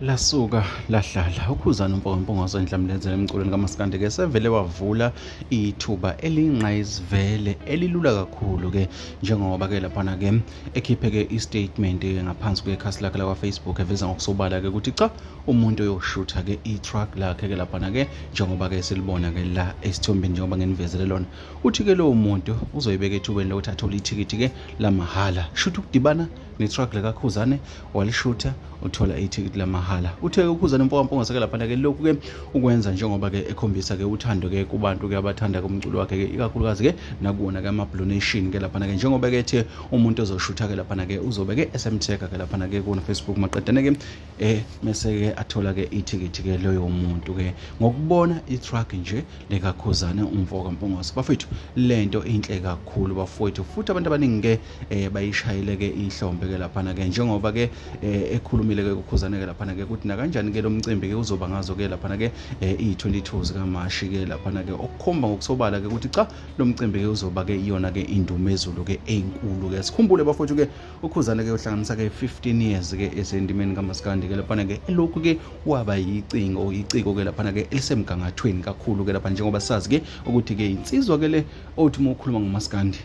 Lasuka lahlala uKhuzani uMpokoMpongoso enhlamlenzeni emculweni kaMaskandi ke sevele wavula ithuba elingqayizivele elilula kakhulu ke njengoba ke laphana ke ekhiphe ke istatement ke ngaphansi kwekhasi lakhe lakwa Facebook eveza ngokusobala ke ukuthi cha umuntu oyoshutha ke i-truck lakhe ke laphana ke njengoba ke silibona ke la esithombeni njengoba nginivezele lona uthi ke lowo muntu uzoyibeka ethubeni lokuthi athole ithikithi ke lamahhala shutha ukudibana ne-truck likaKhuzane walishutha uthola ithikithi lamahhala. Uthe uKhuzane mfoka Mpungose ke laphana ke lokhu ke ukwenza njengoba ke ekhombisa ke uthando ke kubantu ke abathanda ke umculo wakhe ke ikakhulukazi ke nakuwona ke ama-Blue Nation ke laphana ke njengoba ke ethe umuntu ozoshutha ke laphana ke uzobe ke esemtheka ke laphana ke kuna Facebook maqedane ke mese ke athola ke ithikithi ke loyo muntu ke ngokubona i-truck nje likaKhuzane umfoka Mpungose. Bafethu lento inhle kakhulu bafowethu futhi abantu abaningi ke bayishayile ke ihlombe ke laphana ke njengoba ke ekhulumile ke kuKhuzane ke laphana ke ukuthi nakanjani ke lo mcimbi ke uzoba ngazo ke laphana ke i-22 zikaMashi ke laphana ke okukhomba ngokusobala ke ukuthi cha lo mcimbi ke uzoba ke iyona ke indumezulu ke enkulu ke. Sikhumbule bafowethu ke uKhuzane ke uhlanganisa ke 15 years ke esendimeni kaMaskandi ke laphana ke elokhu ke waba yicingo iciko ke laphana ke elisemgangathweni kakhulu ke lapha njengoba sazi ke ukuthi ke insizwa ke le othi uma ukhuluma ngoMaskandi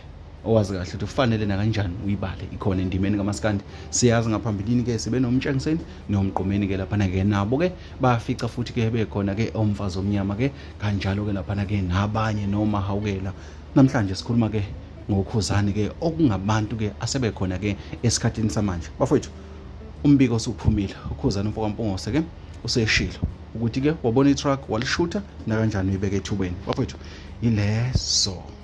owazi kahle ukuthi ufanele nakanjani uyibale ikhona endimeni kaMaskandi. Siyazi ngaphambilini ke sibe noMtshengiseni noMgqumeni ke laphana ke nabo ke bafica futhi ke bekhona ke omfazi omnyama ke kanjalo ke laphana ke nabanye noma hawukela. Namhlanje sikhuluma ke ngoKhuzani ke okungabantu ke asebekhona ke esikhathini samanje. Bafowethu umbiko usuphumile, uKhuzani umfoka Mpungose ke useshilo ukuthi ke wabona i-truck walishutha nakanjani uyibeka ethubeni. Bafowethu ileso.